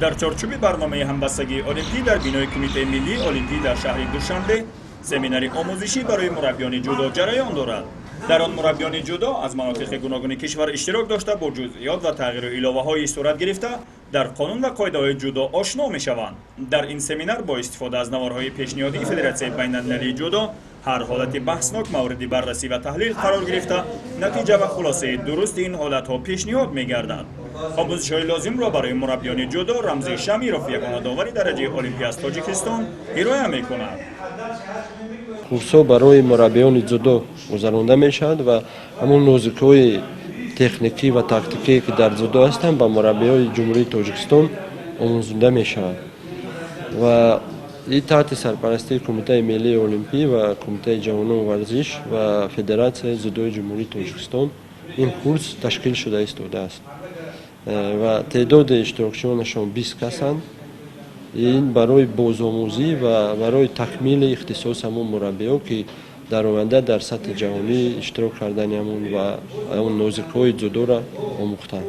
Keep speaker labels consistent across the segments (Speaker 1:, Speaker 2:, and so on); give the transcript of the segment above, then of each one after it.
Speaker 1: Дар чорчӯби барномаи ҳамбастагии олимпӣ дар бинои Кумитаи миллии олимпӣ дар шаҳри Душанбе семинари омӯзишӣ барои мураббиёни ҷудо ҷараён дорад. Дар он мураббиёни ҷудо аз манотиқи гуногуни кишвар иштирок дошта, бо ҷузъиёт ва тағйиру иловаҳои сурат гирифта дар қонун ва қоидаҳои ҷудо ошно мешаванд. Дар ин семинар бо истифода аз наворҳои пешниҳодии Федератсияи байналмилалии ҷудо ҳар ҳолати баҳснок мавриди баррасӣ ва таҳлил қарор гирифта, натиҷа ва хулосаи дурусти ин ҳолатҳо пешниҳод мегардад. Омӯзишҳои лозимро барои мураббиёни ҷудо Рамзи Шамиров, ягона довари дараҷаи олимпӣ аз Тоҷикистон, ҳироя мекунад.
Speaker 2: Курсҳо барои мураббиёни ҷудо гузаронда мешавад ва ҳамон нозукиҳои техникӣ ва тактикие, ки дар ҷудо ҳастанд, ба мураббиёни Ҷумҳурии Тоҷикистон омӯзонда мешавад ва ин таҳти сарпарастии Кумитаи миллии олимпӣ ва Кумитаи ҷавонон, варзиш ва Федератсияи ҷудои Ҷумҳурии Тоҷикистон ин курс ташкил шуда истодааст ва теъдоди иштирокчиёнашон 20 касанд. Ин барои бозомӯзӣ ва барои такмили ихтисос ҳамон мураббиҳо, ки дар оянда дар сатҳи ҷаҳонӣ иштирок кардани ҳамон ва ҳамон нозукиҳои ҷудоро омӯхтанд.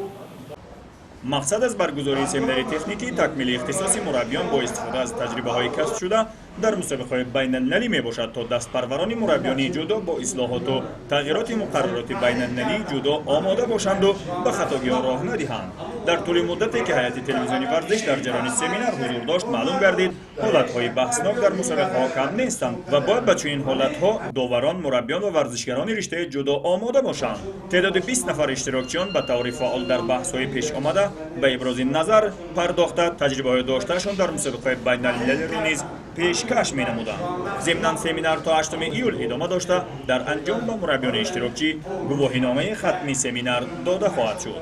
Speaker 1: Мақсад аз баргузории семинари техникӣ такмили ихтисоси мураббиён бо истифода аз таҷрибаҳои касбшуда дар мусобиқаҳои байналмилалӣ мебошад, то дастпарварони мураббиёни ҷудо бо ислоҳоту тағйироти муқаррароти байналмилалии ҷудо омода бошанду ба хатогиҳо роҳ надиҳанд. Дар тӯли муддате, ки ҳайати телевизиони «Варзиш» дар ҷараёни семинар ҳузур дошт, маълум гардид, ҳолатҳои баҳснок дар мусобиқаҳо кам нестанд ва бояд ба чунин ҳолатҳо доварон, мураббиён ва варзишгарони риштаи ҷудо омода бошанд. Теъдоди 20 нафар иштирокчиён ба таври фаъол дар баҳсҳои пешомада ба ибрози назар пардохта, таҷрибаҳои доштаашон дар мусобиқаҳои байналмилалиро низ пешкаш менамуданд. Зимнан, семинар то 8 июл идома дошта, дар анҷом ба мураббиёни иштирокчӣ гувоҳиномаи хатми семинар дода хоҳад шуд.